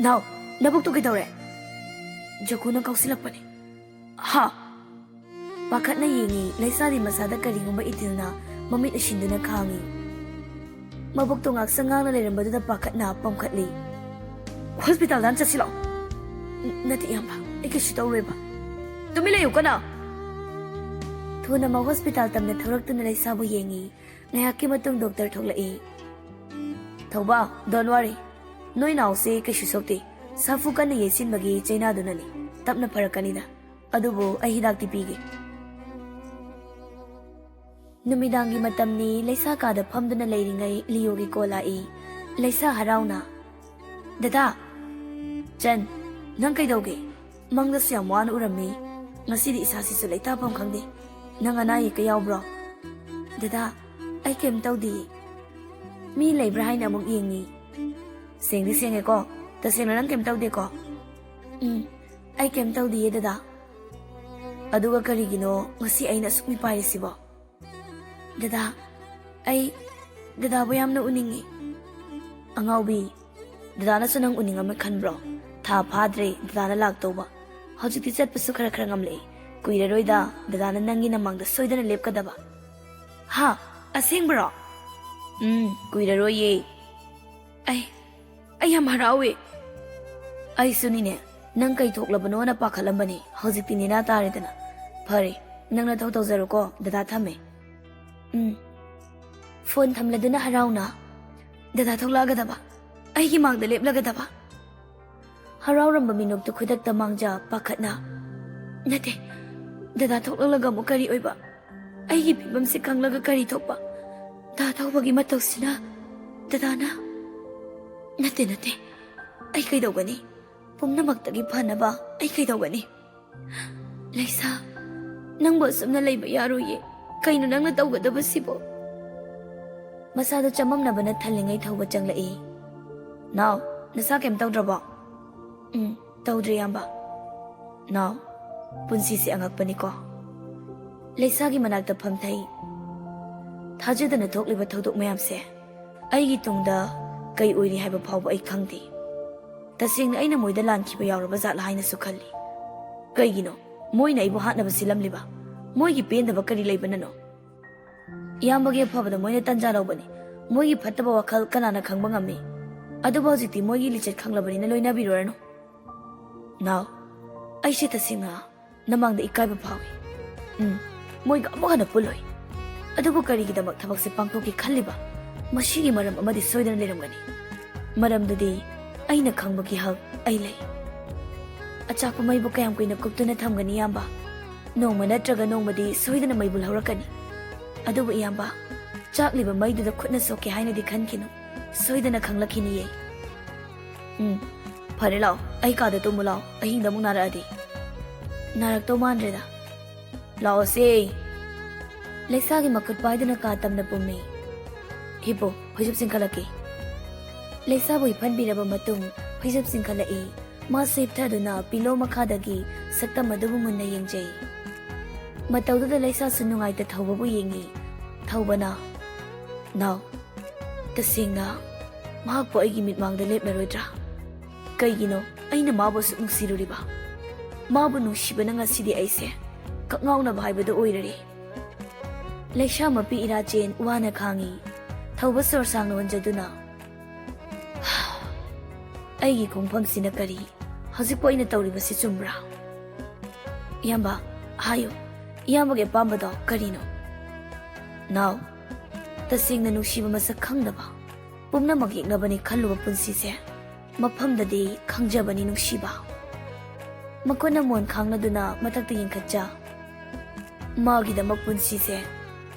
"ꯅꯥꯎ, ꯅꯕꯨꯛꯇꯨ ꯀꯩꯗꯧꯔꯦ?" "ꯖꯒꯨꯅ ꯀꯥꯎꯁꯤꯜꯂꯛꯄꯅꯦ꯫" "ꯍꯥ?" ꯄꯥꯈꯠꯅ ꯌꯦꯡꯉꯤ꯫ ꯂꯩꯁꯥꯗꯤ ꯃꯁꯥꯗ ꯀꯔꯤꯒꯨꯝꯕ ꯏꯊꯤꯜꯅ ꯃꯃꯤꯠ ꯎꯏꯁꯤꯟꯗꯨꯅ ꯈꯥꯡꯉꯤ꯫ ꯃꯕꯨꯛꯇꯣ ꯉꯥꯛꯁꯪ ꯉꯥꯡꯅ ꯂꯩꯔꯝꯕꯗꯨꯗ ꯄꯥꯈꯠꯅ ꯄꯝꯈꯠꯂꯤ꯫ "ꯍꯣꯁꯄꯤꯇꯥꯜꯗ ꯍꯥꯟꯅ ꯆꯠꯁꯤ ꯂꯥꯛꯑꯣ꯫" "ꯅꯠꯇꯦ ꯏꯌꯥꯝꯕ, ꯑꯩ ꯀꯩꯁꯨ ꯇꯧꯔꯣꯏꯕ꯫" "ꯇꯨꯃꯤꯟ ꯂꯩꯌꯨ ꯀꯅꯥ!" ꯊꯨꯅꯃꯛ ꯍꯣꯁꯄꯤꯇꯥꯜ ꯇꯝꯅ ꯊꯧꯔꯛꯇꯨꯅ ꯂꯩꯁꯥꯕꯨ ꯌꯦꯡꯉꯤ꯫ ꯉꯥꯏꯍꯥꯛꯀꯤ ꯃꯇꯨꯡ ꯗꯣꯛꯇꯔ ꯊꯣꯛꯂꯛꯏ꯫ "ꯊꯧꯕ, don't worry꯫ ꯅꯣꯏ ꯅꯥꯎꯁꯦ ꯀꯩꯁꯨ ꯁꯣꯛꯇꯦ꯫ ꯁꯥꯐꯨ ꯀꯟꯅ ꯌꯩꯁꯤꯟꯕꯒꯤ ꯆꯩꯅꯥꯗꯨꯅꯅꯤ꯫ ꯇꯞꯅ ꯐꯔꯛꯀꯅꯤꯗ꯫ ꯑꯗꯨꯕꯨ ꯑꯩ ꯍꯤꯗꯥꯛꯇꯤ ꯄꯤꯒꯦ꯫" ꯅꯨꯃꯤꯗꯥꯡꯒꯤ ꯃꯇꯝꯅꯤ꯫ ꯂꯩꯁꯥ ꯀꯥꯗ ꯐꯝꯗꯨꯅ ꯂꯩꯔꯤꯉꯩ ꯂꯤꯌꯣꯒꯤ ꯀꯣꯜ ꯂꯥꯛꯏ꯫ ꯂꯩꯁꯥ ꯍꯔꯥꯎꯅ, "ꯗꯗꯥ!" "ꯆꯟ, ꯅꯪ ꯀꯩꯗꯧꯒꯦ? ꯃꯪꯗꯁꯨ ꯌꯥꯝ ꯋꯥꯅ ꯎꯔꯝꯃꯤ꯫ ꯉꯁꯤꯗꯤ ꯏꯁꯥꯁꯤꯁꯨ ꯂꯩꯇꯥꯐꯝ ꯈꯪꯗꯦ꯫ ꯅꯪ ꯑꯅꯥ ꯑꯌꯦꯛꯀ ꯌꯥꯎꯕ꯭ꯔꯣ?" "ꯗꯗꯥ, ꯑꯩ ꯀꯩꯝ ꯇꯧꯗꯤꯌꯦ꯫ ꯃꯤ ꯂꯩꯕ꯭ꯔꯥ ꯍꯥꯏꯅ ꯑꯃꯨꯛ ꯌꯦꯡꯉꯤ꯫" "ꯁꯦꯡꯗꯤ ꯁꯦꯡꯉꯦꯀꯣ? ꯇꯁꯦꯡꯅ ꯅꯪ ꯀꯩꯝ ꯇꯧꯗꯦꯀꯣ?" "ꯎꯝ, ꯑꯩ ꯀꯩꯝ ꯇꯧꯗꯤꯌꯦ ꯗꯗꯥ꯫ ꯑꯗꯨꯒ ꯀꯔꯤꯒꯤꯅꯣ ꯉꯁꯤ ꯑꯩꯅ ꯑꯁꯨꯛ ꯃꯤꯄꯥꯏꯔꯤꯁꯤꯕꯣ?" "ꯗꯗꯥ, ꯑꯩ ꯗꯗꯥꯕꯨ ꯌꯥꯝꯅ ꯎꯅꯤꯡꯉꯤ꯫" "ꯑꯉꯥꯎꯕꯤ, ꯗꯗꯥꯅꯁꯨ ꯅꯪ ꯎꯅꯤꯡꯉꯝꯃꯦ ꯈꯟꯕ꯭ꯔꯣ? ꯊꯥ ꯐꯥꯗ꯭ꯔꯦ ꯗꯗꯥꯅ ꯂꯥꯛꯇꯧꯕ꯫ ꯍꯧꯖꯤꯛꯇꯤ ꯆꯠꯄꯁꯨ ꯈꯔ ꯈꯔ ꯉꯝꯂꯛꯏ꯫ ꯀꯨꯏꯔꯔꯣꯏꯗ ꯗꯗꯥꯅ ꯅꯪꯒꯤ ꯅꯃꯥꯡꯗ ꯁꯣꯏꯗꯅ ꯂꯦꯞꯀꯗꯕ꯫" "ꯍꯥ? ꯑꯁꯦꯡꯕꯔꯣ?" "ꯎꯝ, ꯀꯨꯏꯔꯔꯣꯏꯌꯦ꯫" "ꯑꯩ, ꯑꯩ ꯌꯥꯝ ꯍꯔꯥꯎꯋꯦ꯫" "ꯑꯩꯁꯨꯅꯤꯅꯦ, ꯅꯪ ꯀꯩ ꯊꯣꯛꯂꯕꯅꯣꯅ ꯄꯥꯈꯠꯂꯝꯕꯅꯤ꯫ ꯍꯧꯖꯤꯛꯇꯤ ꯅꯦꯅꯥ ꯇꯥꯔꯦꯗꯅ꯫ ꯐꯔꯦ, ꯅꯪ ꯅꯊꯧ ꯇꯧꯖꯔꯣꯀꯣ, ꯗꯗꯥ ꯊꯝꯃꯦ꯫ ꯎꯝ꯫ ꯐꯣꯟ ꯊꯝꯂꯗꯨꯅ ꯍꯔꯥꯎꯅ, "ꯗꯗꯥ ꯊꯣꯛꯂꯛꯑꯒꯗꯕ, ꯑꯩꯒꯤ ꯃꯥꯡꯗ ꯂꯦꯞꯂꯒꯗꯕ"꯫ ꯍꯔꯥꯎꯔꯝꯕ ꯃꯤꯅꯣꯛꯇꯨ ꯈꯨꯗꯛꯇ ꯃꯥꯡꯖ ꯄꯥꯈꯠꯅ, "ꯅꯠꯇꯦ, ꯗꯗꯥ ꯊꯣꯛꯂꯛꯂꯒ ꯑꯃꯨꯛ ꯀꯔꯤ ꯑꯣꯏꯕ? ꯑꯩꯒꯤ ꯐꯤꯕꯝꯁꯤ ꯈꯪꯂꯒ ꯀꯔꯤ ꯊꯣꯛꯄ? ꯗꯥ ꯊꯧꯕꯒꯤ ꯃꯇꯧꯁꯤꯅ, ꯗꯗꯥꯅ, ꯅꯠꯇꯦ, ꯅꯠꯇꯦ, ꯑꯩ ꯀꯩꯗꯧꯒꯅꯤ? ꯄꯨꯝꯅꯃꯛꯇꯒꯤ ꯐꯅꯕ ꯑꯩ ꯀꯩꯗꯧꯒꯅꯤ?" "ꯂꯩꯁꯥ, ꯅꯪꯕꯨ ꯑꯁꯨꯝꯅ ꯂꯩꯕ ꯌꯥꯔꯣꯏꯌꯦ꯫ ꯀꯩꯅꯣ ꯅꯪꯅ ꯇꯧꯒꯗꯕꯁꯤꯕꯣ?" ꯃꯁꯥꯗꯣ ꯆꯃꯝꯅꯕꯅ ꯊꯜꯂꯤꯉꯩ ꯊꯧꯕ ꯆꯪꯂꯛꯏ꯫ "ꯅꯥꯎ, ꯅꯁꯥ ꯀꯩꯝ ꯇꯧꯗ꯭ꯔꯕꯣ?" "ꯎꯝ, ꯇꯧꯗ꯭ꯔꯦ, ꯏꯌꯥꯝꯕ꯫" "ꯅꯥꯎ, ꯄꯨꯟꯁꯤꯁꯦ ꯑꯉꯛꯄꯅꯤꯀꯣ꯫" ꯂꯩꯁꯥꯒꯤ ꯃꯅꯥꯛꯇ ꯐꯝꯊꯩ꯫ "ꯊꯥꯖꯗꯅ ꯊꯣꯛꯂꯤꯕ ꯊꯧꯗꯣꯛ ꯃꯌꯥꯝꯁꯦ ꯑꯩꯒꯤ ꯇꯨꯡꯗ ꯀꯩ ꯑꯣꯏꯔꯤ ꯍꯥꯏꯕ ꯐꯥꯎꯕ ꯑꯩ ꯈꯪꯗꯦ꯫ ꯇꯁꯦꯡꯅ ꯑꯩꯅ ꯃꯣꯏꯗ ꯂꯥꯟꯈꯤꯕ ꯌꯥꯎꯔꯕ ꯖꯥꯠꯂ ꯍꯥꯏꯅꯁꯨ ꯈꯜꯂꯤ꯫ ꯀꯩꯒꯤꯅꯣ ꯃꯣꯏꯅ ꯑꯩꯕꯨ ꯍꯥꯠꯅꯕ ꯁꯤꯜꯂꯝꯂꯤꯕ? ꯃꯣꯏꯒꯤ ꯄꯦꯟꯗꯕ ꯀꯔꯤ ꯂꯩꯕꯅꯅꯣ? ꯏꯌꯥꯝꯕꯒꯤ ꯑꯐꯕꯗ ꯃꯣꯏꯅ ꯇꯟꯖꯥ ꯂꯧꯕꯅꯤ꯫ ꯃꯣꯏꯒꯤ ꯐꯠꯇꯕ ꯋꯥꯈꯜ ꯀꯅꯥꯅ ꯈꯪꯕ ꯉꯝꯃꯤ? ꯑꯗꯨꯕꯨ ꯍꯧꯖꯤꯛꯇꯤ ꯃꯣꯏꯒꯤ ꯂꯤꯆꯠ ꯈꯪꯂꯕꯅꯤꯅ ꯂꯣꯏꯅꯕꯤꯔꯨꯔꯅꯨ꯫" "ꯅꯥꯎ, ꯑꯩꯁꯦ ꯇꯁꯦꯡꯅ ꯅꯃꯥꯡꯗ ꯏꯀꯥꯏꯕ ꯐꯥꯎꯏ꯫ ꯎꯝ, ꯃꯣꯏꯒ ꯑꯃꯨꯛ ꯍꯟꯅ ꯄꯨꯜꯂꯣꯏ꯫ ꯑꯗꯨꯕꯨ ꯀꯔꯤꯒꯤꯗꯃꯛ ꯊꯕꯛꯁꯦ ꯄꯥꯡꯊꯣꯛꯀꯦ ꯈꯜꯂꯤꯕ? ꯃꯁꯤꯒꯤ ꯃꯔꯝ ꯑꯃꯗꯤ ꯁꯣꯏꯗꯅ ꯂꯩꯔꯝꯒꯅꯤ꯫ ꯃꯔꯝꯗꯨꯗꯤ ꯑꯩꯅ ꯈꯪꯕꯒꯤ ꯍꯛ ꯑꯩ ꯂꯩ꯫ ꯑꯆꯥꯛꯄ ꯃꯩꯕꯨ ꯀꯌꯥꯝ ꯀꯨꯏꯅ ꯀꯨꯞꯇꯨꯅ ꯊꯝꯒꯅꯤ, ꯏꯌꯥꯝꯕ? ꯅꯣꯡꯃ ꯅꯠꯇ꯭ꯔꯒ ꯅꯣꯡꯃꯗꯤ ꯁꯣꯏꯗꯅ ꯃꯩꯕꯨꯜ ꯍꯧꯔꯛꯀꯅꯤ꯫ ꯑꯗꯨꯕꯨ ꯏꯌꯥꯝꯕ, ꯆꯥꯛꯂꯤꯕ ꯃꯩꯗꯨꯗ ꯈꯨꯠꯅ ꯁꯣꯛꯀꯦ ꯍꯥꯏꯅꯗꯤ ꯈꯟꯈꯤꯅꯨ꯫ ꯁꯣꯏꯗꯅ ꯈꯪꯂꯛꯈꯤꯅꯤꯌꯦ꯫ ꯎꯝ, ꯐꯔꯦ, ꯂꯥꯛꯑꯣ, ꯑꯩ ꯀꯥꯗ ꯇꯨꯝꯃꯨ ꯂꯥꯛꯑꯣ, ꯑꯍꯤꯡꯗ ꯑꯃꯨꯛ ꯅꯥꯔꯛꯑꯗꯤ꯫" "ꯅꯥꯔꯛꯇꯧ ꯃꯥꯟꯗ꯭ꯔꯦꯗ꯫" "ꯂꯥꯛꯑꯣꯁꯦ꯫" ꯂꯩꯁꯥꯒꯤ ꯃꯈꯨꯠ ꯄꯥꯏꯗꯨꯅ ꯀꯥ ꯇꯝꯅ ꯄꯨꯝꯃꯤ꯫ "ꯍꯤꯞꯄꯣ, ꯐꯩꯖꯨꯞ ꯆꯤꯡꯈꯠꯂꯛꯀꯦ꯫" ꯂꯩꯁꯥꯕꯨ ꯍꯤꯞꯍꯟꯕꯤꯔꯕ ꯃꯇꯨꯡ ꯐꯩꯖꯨꯞ ꯆꯤꯡꯈꯠꯂꯛꯏ꯫ ꯃꯥꯁꯨ ꯍꯤꯞꯊꯗꯨꯅ ꯄꯤꯂꯣ ꯃꯈꯥꯗꯒꯤ ꯁꯛꯇꯝ ꯑꯗꯨꯕꯨ ꯃꯨꯟꯅ ꯌꯦꯡꯖꯩ꯫ ꯃꯇꯧꯗꯨꯗ ꯂꯩꯁꯥꯁꯨ ꯅꯨꯡꯉꯥꯏꯇ ꯊꯧꯕꯕꯨ ꯌꯦꯡꯉꯤ꯫ ꯊꯧꯕꯅ, "ꯅꯥꯎ, ꯇꯁꯦꯡꯅ ꯃꯍꯥꯛꯄꯨ ꯑꯩꯒꯤ ꯃꯤꯠꯃꯥꯡꯗ ꯂꯦꯞꯂꯔꯣꯏꯗ꯭ꯔꯥ? ꯀꯩꯒꯤꯅꯣ ꯑꯩꯅ ꯃꯥꯕꯨ ꯑꯁꯨꯛ ꯅꯨꯡꯁꯤꯔꯨꯔꯤꯕ? ꯃꯥꯕꯨ ꯅꯨꯡꯁꯤꯕꯅ ꯉꯁꯤꯗꯤ ꯑꯩꯁꯦ ꯀꯛꯉꯥꯎꯅꯕ ꯍꯥꯏꯕꯗꯨ ꯑꯣꯏꯔꯔꯦ꯫" ꯂꯩꯁꯥ ꯃꯄꯤ ꯏꯔꯥꯆꯦꯟ ꯋꯥꯅ ꯈꯥꯡꯉꯤ꯫ ꯊꯧꯕ ꯁꯣꯔ ꯁꯥꯡꯅ ꯍꯣꯟꯖꯗꯨꯅ, "ꯑꯩꯒꯤ ꯈꯣꯡꯐꯝꯁꯤꯅ ꯀꯔꯤ? ꯍꯧꯖꯤꯛꯄꯨ ꯑꯩꯅ ꯇꯧꯔꯤꯕꯁꯤ ꯆꯨꯝꯕ꯭ꯔꯥ?" "ꯏꯌꯥꯝꯕ, ꯍꯥꯏꯌꯨ, ꯏꯌꯥꯝꯕꯒꯤ ꯑꯄꯥꯝꯕꯗꯣ ꯀꯔꯤꯅꯣ? ꯅꯥꯎ, ꯇꯁꯦꯡꯅ ꯅꯨꯡꯁꯤꯕ ꯃꯁꯛ ꯈꯪꯗꯕ, ꯄꯨꯝꯅꯃꯛ ꯌꯦꯛꯅꯕꯅꯤ ꯈꯜꯂꯨꯕ ꯄꯨꯟꯁꯤꯁꯦ ꯃꯐꯝꯗꯗꯤ ꯈꯪꯖꯕꯅꯤ ꯅꯨꯡꯁꯤꯕ꯫ ꯃꯈꯨꯠꯅ ꯃꯣꯟ ꯈꯥꯡꯂꯗꯨꯅ ꯃꯊꯛꯇ ꯌꯦꯡꯈꯠꯆ꯫ ꯃꯥꯒꯤꯗꯃꯛ ꯄꯨꯟꯁꯤꯁꯦ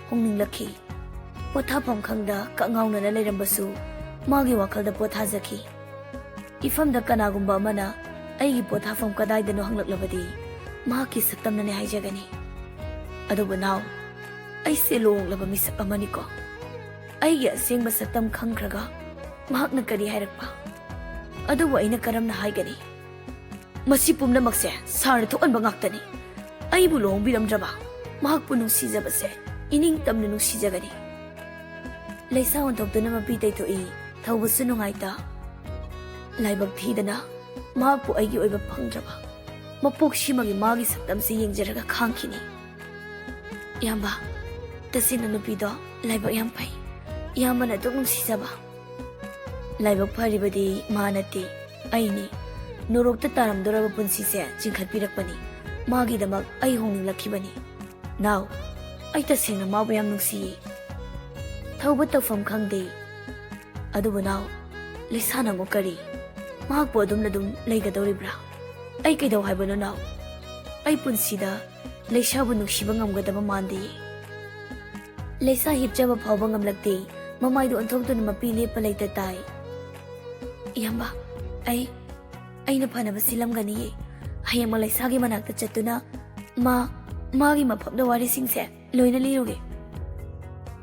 ꯍꯣꯡꯅꯤꯡꯂꯛꯈꯤ꯫ ꯄꯣꯊꯥꯐꯝ ꯈꯪꯗ ꯀꯛꯉꯥꯎꯅꯅ ꯂꯩꯔꯝꯕꯁꯨ ꯃꯥꯒꯤ ꯋꯥꯈꯜꯗ ꯄꯣꯊꯥꯖꯈꯤ꯫ ꯏꯐꯝꯗ ꯀꯅꯥꯒꯨꯝꯕ ꯑꯃꯅ ꯑꯩꯒꯤ ꯄꯣꯊꯥꯐꯝ ꯀꯗꯥꯏꯗꯅꯣ ꯍꯪꯂꯛꯂꯕꯗꯤ ꯃꯍꯥꯛꯀꯤ ꯁꯛꯇꯝꯅꯅꯦ ꯍꯥꯏꯖꯒꯅꯤ꯫ ꯑꯗꯨꯕꯨ ꯅꯥꯎ, ꯑꯩꯁꯦ ꯂꯨꯍꯣꯡꯂꯕ ꯃꯤꯁꯛ ꯑꯃꯅꯤꯀꯣ꯫ ꯑꯩꯒꯤ ꯑꯁꯦꯡꯕ ꯁꯛꯇꯝ ꯈꯪꯈ꯭ꯔꯒ ꯃꯍꯥꯛꯅ ꯀꯔꯤ ꯍꯥꯏꯔꯛꯄ? ꯑꯗꯨꯕꯨ ꯑꯩꯅ ꯀꯔꯝꯅ ꯍꯥꯏꯒꯅꯤ? ꯃꯁꯤ ꯄꯨꯝꯅꯃꯛꯁꯦ ꯁꯥꯔꯅ ꯊꯣꯛꯍꯟꯕ ꯉꯥꯛꯇꯅꯤ꯫ ꯑꯩꯕꯨ ꯂꯨꯍꯣꯡꯕꯤꯔꯝꯗ꯭ꯔꯕ ꯃꯍꯥꯛꯄꯨ ꯅꯨꯡꯁꯤꯖꯕꯁꯦ ꯏꯅꯤꯡ ꯇꯝꯅ ꯅꯨꯡꯁꯤꯖꯒꯅꯤ꯫ ꯂꯩꯁꯥ ꯑꯣꯟꯊꯣꯛꯇꯨꯅ ꯃꯄꯤ ꯇꯩꯊꯣꯛꯏ꯫ ꯊꯧꯕꯁꯨ ꯅꯨꯡꯉꯥꯏꯇ꯫ ꯂꯥꯏꯕꯛ ꯊꯤꯗꯅ ꯃꯍꯥꯛꯄꯨ ꯑꯩꯒꯤ ꯑꯣꯏꯕ ꯐꯪꯗ꯭ꯔꯕ꯫ ꯃꯄꯣꯛꯁꯤꯃꯒꯤ ꯃꯥꯒꯤ ꯁꯛꯇꯝꯁꯤ ꯌꯦꯡꯖꯔꯒ ꯈꯥꯡꯈꯤꯅꯤ꯫ ꯏꯌꯥꯝꯕ, ꯇꯁꯦꯡꯅ ꯅꯨꯄꯤꯗꯣ ꯂꯥꯏꯕꯛ ꯌꯥꯝ ꯐꯩ꯫ ꯏꯌꯥꯝꯕꯅ ꯑꯗꯨꯛ ꯅꯨꯡꯁꯤꯖꯕ꯫ ꯂꯥꯏꯕꯛ ꯐꯔꯤꯕꯗꯤ ꯃꯥ ꯅꯠꯇꯦ, ꯑꯩꯅꯤ꯫ ꯅꯣꯔꯣꯛꯇ ꯇꯥꯔꯝꯗꯣꯔꯕ ꯄꯨꯟꯁꯤꯁꯦ ꯆꯤꯡꯈꯠꯄꯤꯔꯛꯄꯅꯤ꯫ ꯃꯥꯒꯤꯗꯃꯛ ꯑꯩ ꯍꯣꯡꯅꯤꯡꯂꯛꯈꯤꯕꯅꯤ꯫ ꯅꯥꯎ, ꯑꯩ ꯇꯁꯦꯡꯅ ꯃꯥꯕꯨ ꯌꯥꯝ ꯅꯨꯡꯁꯤꯌꯦ꯫ ꯊꯧꯕ ꯇꯧꯐꯝ ꯈꯪꯗꯦ꯫ ꯑꯗꯨꯕꯨ ꯅꯥꯎ, ꯂꯩꯁꯥꯅ ꯑꯃꯨꯛ ꯀꯔꯤ? ꯃꯍꯥꯛꯄꯨ ꯑꯗꯨꯝꯅ ꯑꯗꯨꯝ ꯂꯩꯒꯗꯧꯔꯤꯕ꯭ꯔꯥ? ꯑꯩ ꯀꯩꯗꯧ ꯍꯥꯏꯕꯅꯣ ꯅꯥꯎ? ꯑꯩ ꯄꯨꯟꯁꯤꯗ ꯂꯩꯁꯥꯕꯨ ꯅꯨꯡꯁꯤꯕ ꯉꯝꯒꯗꯕ ꯃꯥꯟꯗꯦ꯫ ꯂꯩꯁꯥ ꯍꯤꯞꯆꯕ ꯐꯥꯎꯕ ꯉꯝꯂꯛꯇꯦ꯫ ꯃꯃꯥꯏꯗꯨ ꯑꯣꯟꯊꯣꯛꯇꯨꯅ ꯃꯄꯤ ꯂꯦꯞꯄ ꯂꯩꯇ ꯇꯥꯏ꯫ ꯏꯌꯥꯝꯕ, ꯑꯩ, ꯑꯩꯅ ꯐꯅꯕ ꯁꯤꯜꯂꯝꯒꯅꯤꯌꯦ꯫ ꯍꯌꯦꯡꯃꯛ ꯂꯩꯁꯥꯒꯤ ꯃꯅꯥꯛꯇ ꯆꯠꯇꯨꯅ ꯃꯥ, ꯃꯥꯒꯤ ꯃꯐꯝꯗ ꯋꯥꯔꯤꯁꯤꯡꯁꯦ ꯂꯣꯏꯅ ꯂꯤꯔꯨꯒꯦ꯫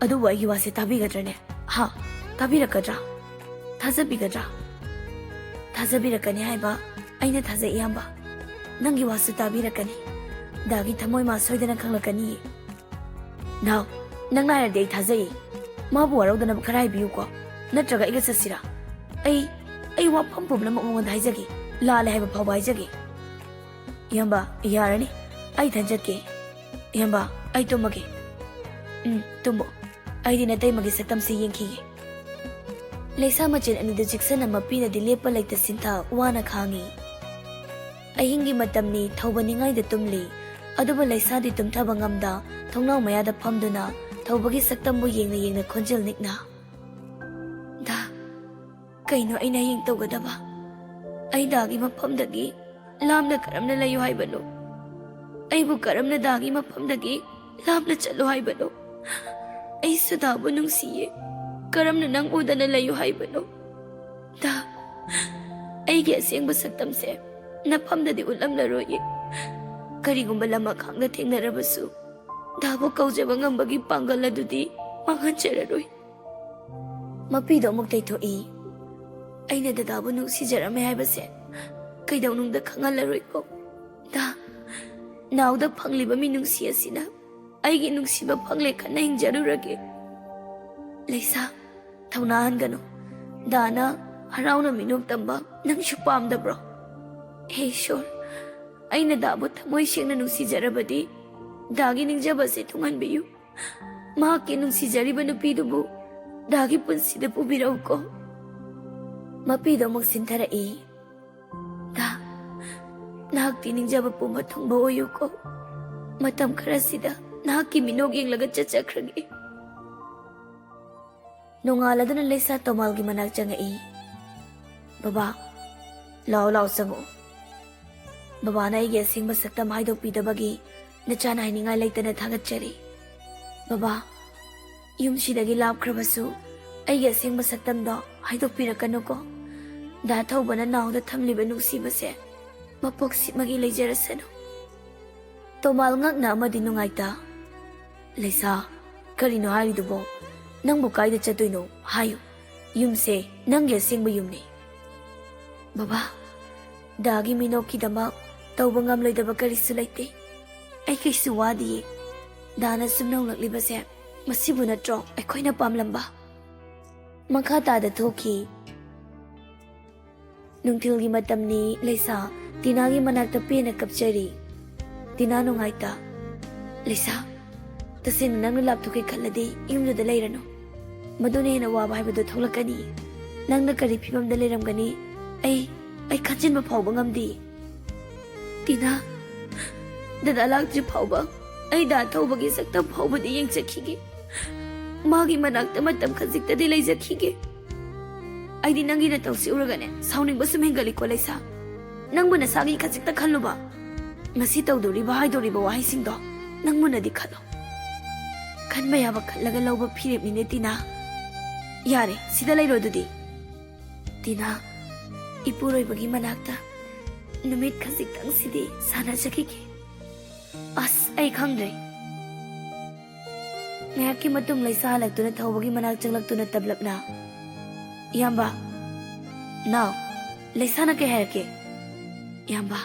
ꯑꯗꯨꯕꯨ ꯑꯩꯒꯤ ꯋꯥꯁꯦ ꯇꯥꯕꯤꯒꯗ꯭ꯔꯅꯦ? ꯍꯥ? ꯇꯥꯕꯤꯔꯛꯀꯗ꯭ꯔꯥ? ꯊꯥꯖꯕꯤꯒꯗ꯭ꯔꯥ? ꯊꯥꯖꯕꯤꯔꯛꯀꯅꯤ ꯍꯥꯏꯕ ꯑꯩꯅ ꯊꯥꯖꯩ, ꯏꯌꯥꯝꯕ꯫ ꯅꯪꯒꯤ ꯋꯥꯁꯨ ꯇꯥꯕꯤꯔꯛꯀꯅꯤ꯫ ꯗꯥꯒꯤ ꯊꯃꯣꯏ ꯃꯥ ꯁꯣꯏꯗꯅ ꯈꯪꯂꯛꯀꯅꯤꯌꯦ꯫ ꯅꯥꯎ, ꯅꯪ ꯂꯥꯏꯔꯗꯤ ꯑꯩ ꯊꯥꯖꯩꯌꯦ꯫ ꯃꯥꯕꯨ ꯋꯥꯔꯧꯗꯅꯕ ꯈꯔ ꯍꯥꯏꯕꯤꯌꯨꯀꯣ꯫ ꯅꯠꯇ꯭ꯔꯒ ꯑꯩꯒ ꯆꯠꯁꯤꯔꯥ? ꯑꯩ, ꯑꯩ ꯋꯥꯐꯝ ꯄꯨꯝꯅꯃꯛ ꯃꯉꯣꯟꯗ ꯍꯥꯏꯖꯒꯦ꯫ ꯂꯥꯜꯂꯦ ꯍꯥꯏꯕ ꯐꯥꯎꯕ ꯍꯥꯏꯖꯒꯦ꯫ ꯏꯌꯥꯝꯕ, ꯌꯥꯔꯅꯤ꯫ ꯑꯩ ꯏꯊꯟ ꯆꯠꯀꯦ꯫ ꯏꯌꯥꯝꯕ, ꯑꯩ ꯇꯨꯝꯃꯒꯦ꯫ ꯎꯝ, ꯇꯨꯝꯃꯣ꯫ ꯑꯩꯗꯤ ꯅꯇꯩꯃꯒꯤ ꯁꯛꯇꯝꯁꯦ ꯌꯦꯡꯈꯤꯒꯦ꯫ ꯂꯩꯁꯥ ꯃꯆꯦꯜ ꯑꯅꯤꯗꯨ ꯆꯤꯛꯁꯟꯅ ꯃꯄꯤꯅꯗꯤ ꯂꯦꯞꯄ ꯂꯩꯇ ꯁꯤꯟꯊ ꯋꯥꯅ ꯈꯥꯡꯉꯤ꯫ ꯑꯍꯤꯡꯒꯤ ꯃꯇꯝꯅꯤ, ꯊꯧꯕ ꯅꯤꯡꯉꯥꯏꯗ ꯇꯨꯝꯂꯤ꯫ ꯑꯗꯨꯕꯨ ꯂꯩꯁꯥꯗꯤ ꯇꯨꯝꯊꯕ ꯉꯝꯗ ꯊꯣꯡꯅꯥꯎ ꯃꯌꯥꯗ ꯐꯝꯗꯨꯅ ꯊꯧꯕꯒꯤ ꯁꯛꯇꯝꯕꯨ ꯌꯦꯡꯅ ꯌꯦꯡꯅ ꯈꯣꯟꯖꯦꯜ ꯅꯤꯛꯅ, "ꯗꯥ, ꯀꯩꯅꯣ ꯑꯩꯅ ꯍꯌꯦꯡ ꯇꯧꯒꯗꯕ? ꯑꯩ ꯗꯥꯒꯤ ꯃꯐꯝꯗꯒꯤ ꯂꯥꯞꯅ ꯀꯔꯝꯅ ꯂꯩꯌꯨ ꯍꯥꯏꯕꯅꯣ? ꯑꯩꯕꯨ ꯀꯔꯝꯅ ꯗꯥꯒꯤ ꯃꯐꯝꯗꯒꯤ ꯂꯥꯞꯅ ꯆꯠꯂꯨ ꯍꯥꯏꯕꯅꯣ? ꯑꯩꯁꯨ ꯗꯥꯕꯨ ꯅꯨꯡꯁꯤꯌꯦ꯫ ꯀꯔꯝꯅ ꯅꯪ ꯎꯗꯅ ꯂꯩꯌꯨ ꯍꯥꯏꯕꯅꯣ? ꯗꯥ, ꯑꯩꯒꯤ ꯑꯁꯦꯡꯕ ꯁꯛꯇꯝꯁꯦ ꯅꯐꯝꯗꯗꯤ ꯎꯠꯂꯝꯂꯔꯣꯏꯌꯦ꯫ ꯀꯔꯤꯒꯨꯝꯕ ꯂꯝ ꯑꯈꯥꯡꯗ ꯊꯦꯡꯅꯔꯕꯁꯨ, ꯗꯥꯕꯨ ꯀꯧꯖꯕ ꯉꯝꯕꯒꯤ ꯄꯥꯡꯒꯜ ꯑꯗꯨꯗꯤ ꯃꯥꯡꯍꯟꯖꯔꯔꯣꯏ꯫" ꯃꯄꯤꯗꯣ ꯑꯃꯨꯛ ꯇꯩꯊꯣꯛꯏ꯫ "ꯑꯩꯅ ꯗꯗꯥꯕꯨ ꯅꯨꯡꯁꯤꯖꯔꯝꯃꯦ ꯍꯥꯏꯕꯁꯦ ꯀꯩꯗꯧꯅꯨꯡꯗ ꯈꯪꯍꯜꯂꯔꯣꯏꯀꯣ꯫ ꯗꯥ, ꯅꯥꯎꯗ ꯐꯪꯂꯤꯕ ꯃꯤꯅꯨꯡꯁꯤ ꯑꯁꯤꯅ ꯑꯩꯒꯤ ꯅꯨꯡꯁꯤꯕ ꯐꯪꯂꯦ ꯈꯟꯅ ꯍꯤꯡꯖꯔꯨꯔꯒꯦ꯫" "ꯂꯩꯁꯥ, ꯊꯧꯅꯥ ꯍꯟꯒꯅꯨ꯫ ꯗꯥꯅ ꯍꯔꯥꯎꯅ ꯃꯤꯅꯣꯛ ꯇꯝꯕ ꯅꯪꯁꯨ ꯄꯥꯝꯗꯕ꯭ꯔꯣ? ꯍꯦ ꯏꯁꯣꯔ, ꯑꯩꯅ ꯗꯥꯕꯨ ꯊꯃꯣꯏ ꯁꯦꯡꯅ ꯅꯨꯡꯁꯤꯖꯔꯕꯗꯤ ꯗꯥꯒꯤ ꯅꯤꯡꯖꯕꯁꯦ ꯊꯨꯡꯍꯟꯕꯤꯌꯨ꯫ ꯃꯍꯥꯛꯀꯤ ꯅꯨꯡꯁꯤꯖꯔꯤꯕ ꯅꯨꯄꯤꯗꯨꯕꯨ ꯗꯥꯒꯤ ꯄꯨꯟꯁꯤꯗ ꯄꯨꯕꯤꯔꯛꯎꯀꯣ꯫" ꯃꯄꯤꯗꯣ ꯑꯃꯨꯛ ꯁꯤꯟꯊꯔꯛꯏ꯫ "ꯗꯥ, ꯅꯍꯥꯛꯇꯤ ꯅꯤꯡꯖꯕ ꯄꯨꯝꯕ ꯊꯨꯡꯕ ꯑꯣꯏꯌꯨꯀꯣ꯫ ꯃꯇꯝ ꯈꯔꯁꯤꯗ ꯅꯍꯥꯛꯀꯤ ꯃꯤꯅꯣꯛ ꯌꯦꯡꯂꯒ ꯆꯠꯆꯈ꯭ꯔꯒꯦ꯫" ꯅꯣꯡꯉꯥꯜꯂꯗꯨꯅ ꯂꯩꯁꯥ ꯇꯣꯃꯥꯜꯒꯤ ꯃꯅꯥꯛ ꯆꯪꯉꯛꯏ꯫ "ꯕꯕꯥ, ꯂꯥꯛꯑꯣ, ꯂꯥꯛꯑꯣ, ꯆꯪꯉꯛꯑꯣ꯫ ꯕꯕꯥꯅ ꯑꯩꯒꯤ ꯑꯁꯦꯡꯕ ꯁꯛꯇꯝ ꯍꯥꯏꯗꯣꯛꯄꯤꯗꯕꯒꯤ ꯅꯆꯥꯅ ꯍꯥꯏꯅꯤꯡꯉꯥꯏ ꯂꯩꯇꯅ ꯊꯥꯒꯠꯆꯔꯤ꯫ ꯕꯕꯥ, ꯌꯨꯝꯁꯤꯗꯒꯤ ꯂꯥꯞꯈ꯭ꯔꯕꯁꯨ ꯑꯩꯒꯤ ꯑꯁꯦꯡꯕ ꯁꯛꯇꯝꯗꯣ ꯍꯥꯏꯗꯣꯛꯄꯤꯔꯛꯀꯅꯨꯀꯣ꯫ ꯗꯥ ꯊꯧꯕꯅ ꯅꯥꯎꯗ ꯊꯝꯂꯤꯕ ꯅꯨꯡꯁꯤꯕꯁꯦ ꯃꯄꯣꯛꯁꯤꯃꯒꯤ ꯂꯩꯖꯔꯁꯅꯨ꯫" ꯇꯣꯃꯥꯜ ꯉꯛꯅ ꯑꯃꯗꯤ ꯅꯨꯡꯉꯥꯏꯇ, "ꯂꯩꯁꯥ, ꯀꯔꯤꯅꯣ ꯍꯥꯏꯔꯤꯗꯨꯕꯣ? ꯅꯪꯕꯨ ꯀꯥꯏꯗ ꯆꯠꯇꯣꯏꯅꯣ? ꯍꯥꯏꯌꯨ꯫ ꯌꯨꯝꯁꯦ ꯅꯪꯒꯤ ꯑꯁꯦꯡꯕ ꯌꯨꯝꯅꯤ꯫" "ꯕꯕꯥ, ꯗꯥꯒꯤ ꯃꯤꯅꯣꯛꯀꯤꯗꯃꯛ ꯇꯧꯕ ꯉꯝꯂꯣꯏꯗꯕ ꯀꯔꯤꯁꯨ ꯂꯩꯇꯦ꯫ ꯑꯩ ꯀꯩꯁꯨ ꯋꯥꯗꯤꯌꯦ꯫ ꯗꯥꯅ ꯁꯨꯝ ꯅꯧꯂꯛꯂꯤꯕꯁꯦ ꯃꯁꯤꯕꯨ ꯅꯠꯇ꯭ꯔꯣ ꯑꯩꯈꯣꯏꯅ ꯄꯥꯝꯂꯝꯕ?" ꯃꯈꯥ ꯇꯥꯗ ꯊꯣꯛꯈꯤ꯫ ꯅꯨꯡꯊꯤꯜꯒꯤ ꯃꯇꯝꯅꯤ꯫ ꯂꯩꯁꯥ ꯇꯤꯅꯥꯒꯤ ꯃꯅꯥꯛꯇ ꯄꯦꯟꯅ ꯀꯞꯆꯔꯤ꯫ ꯇꯤꯅꯥ ꯅꯨꯡꯉꯥꯏꯇ, "ꯂꯩꯁꯥ, ꯇꯁꯦꯡꯅ ꯅꯪꯅ ꯂꯥꯞꯊꯣꯛꯀꯦ ꯈꯜꯂꯗꯤ ꯌꯨꯝꯗꯨꯗ ꯂꯩꯔꯅꯨ꯫ ꯃꯗꯨꯅ ꯍꯦꯟꯅ ꯋꯥꯕ ꯍꯥꯏꯕꯗꯨ ꯊꯣꯛꯂꯛꯀꯅꯤ꯫ ꯅꯪꯅ ꯀꯔꯤ ꯐꯤꯕꯝꯗ ꯂꯩꯔꯝꯒꯅꯤ ꯑꯩ, ꯑꯩ ꯈꯟꯖꯤꯟꯕ ꯐꯥꯎꯕ ꯉꯝꯗꯦ꯫" "ꯇꯤꯅꯥ, ꯗꯗꯥ ꯂꯥꯛꯇ꯭ꯔꯤ ꯐꯥꯎꯕ ꯑꯩ ꯗꯥ ꯊꯧꯕꯒꯤ ꯁꯛꯇꯝ ꯐꯥꯎꯕꯗꯤ ꯌꯦꯡꯖꯈꯤꯒꯦ꯫ ꯃꯥꯒꯤ ꯃꯅꯥꯛꯇ ꯃꯇꯝ ꯈꯖꯤꯛꯇꯗꯤ ꯂꯩꯖꯈꯤꯒꯦ꯫ ꯑꯩꯗꯤ ꯅꯪꯒꯤ ꯅꯇꯧꯁꯤ ꯎꯔꯒꯅꯦ ꯁꯥꯎꯅꯤꯡꯕ ꯁꯨꯝ ꯍꯦꯟꯒꯠꯂꯤꯀꯣ ꯂꯩꯁꯥ꯫ ꯅꯪꯕꯨ ꯅꯁꯥꯒꯤ ꯈꯖꯤꯛꯇ ꯈꯜꯂꯨꯕ꯫ ꯃꯁꯤ ꯇꯧꯗꯧꯔꯤꯕ ꯍꯥꯏꯗꯧꯔꯤꯕ ꯋꯥꯍꯩꯁꯤꯡꯗꯣ ꯅꯪ ꯃꯨꯟꯅꯗꯤ ꯈꯜꯂꯣ꯫ ꯈꯟꯕ ꯌꯥꯕ ꯈꯜꯂꯒ ꯂꯧꯕ ꯐꯤꯔꯦꯞꯅꯤꯅꯦ ꯇꯤꯅꯥ꯫ ꯌꯥꯔꯦ, ꯁꯤꯗ ꯂꯩꯔꯣ ꯑꯗꯨꯗꯤ꯫ ꯇꯤꯅꯥ, ꯏꯄꯨꯔꯣꯏꯕꯒꯤ ꯃꯅꯥꯛꯇ ꯅꯨꯃꯤꯠ ꯈꯖꯤꯛꯇꯪꯁꯤꯗꯤ ꯁꯥꯟꯅꯖꯈꯤꯒꯦ꯫ ꯑꯁ, ꯑꯩ ꯈꯪꯗ꯭ꯔꯦ꯫ ꯉꯥꯏꯍꯥꯛꯀꯤ ꯃꯇꯨꯡ ꯂꯩꯁꯥ ꯍꯜꯂꯛꯇꯨꯅ ꯊꯧꯕꯒꯤ ꯃꯅꯥꯛ ꯆꯪꯂꯛꯇꯨꯅ ꯇꯞꯂꯞꯅ, "ꯏꯌꯥꯝꯕ, ꯅꯥꯎ, ꯂꯩꯁꯥꯅ ꯀꯩ ꯍꯥꯏꯔꯛꯀꯦ?" "ꯏꯌꯥꯝꯕ,